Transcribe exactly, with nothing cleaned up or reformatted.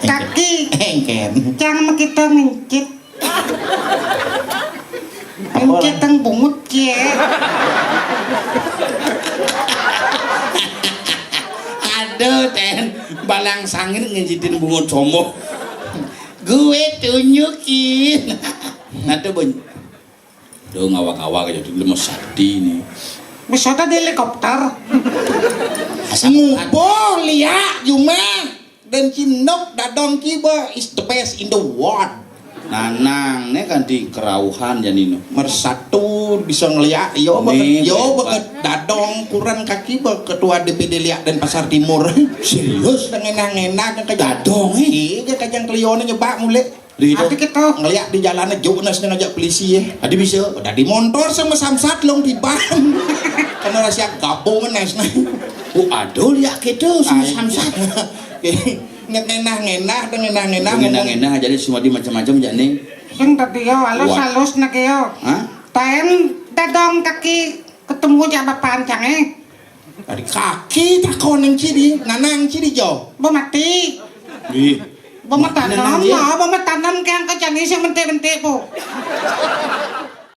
Kaki. Éngkén. Cang makita ngencit. Ngencit teng bungut, cie. Aduh, Ten. Balang sangir ngencitin bungut somo. Gue tunjukin. Nah, tuh, Bun. Duh, ngawak-ngawak aja, tuh, lemes hati nih. Bisa tadi helikopter. Ngupo liak, Juma. Dan cindok dadong kiba is the best in the world. Nanang, né kan di kerauhan jani no. Mersatu bisa ngeliak, yo Nih, beket, yo baik, beket dadong kuran kaki ba ketua D P D liak Denpasar Timur. Serius? Ngenah-ngenah ke dadong, eh? Iya, kajang kelioné nyebak mulai. Di itu. Tapi kita ngeliak di jalannya Jonas ngajak polisi ya. Tadi bisa. Udah di montor sama samsat long tiba. Karena rahasia gabungan nas. Oh, aduh, liak gitu sama samsat. Ngenah-ngenah, ngenah-ngenah. Ngenah-ngenah aja deh, semua di macam-macam aja nih. Sing tadi yo, halus-halus nak yo. Hah? Taen dadong kaki ketemu jak bapancang eh. Tadi kaki takon nang cidi, nanang cidi jo. Ba mati. Ih. Ba matanem, nanang dia. Ba matanem kang kejani sing mentik-mentik po.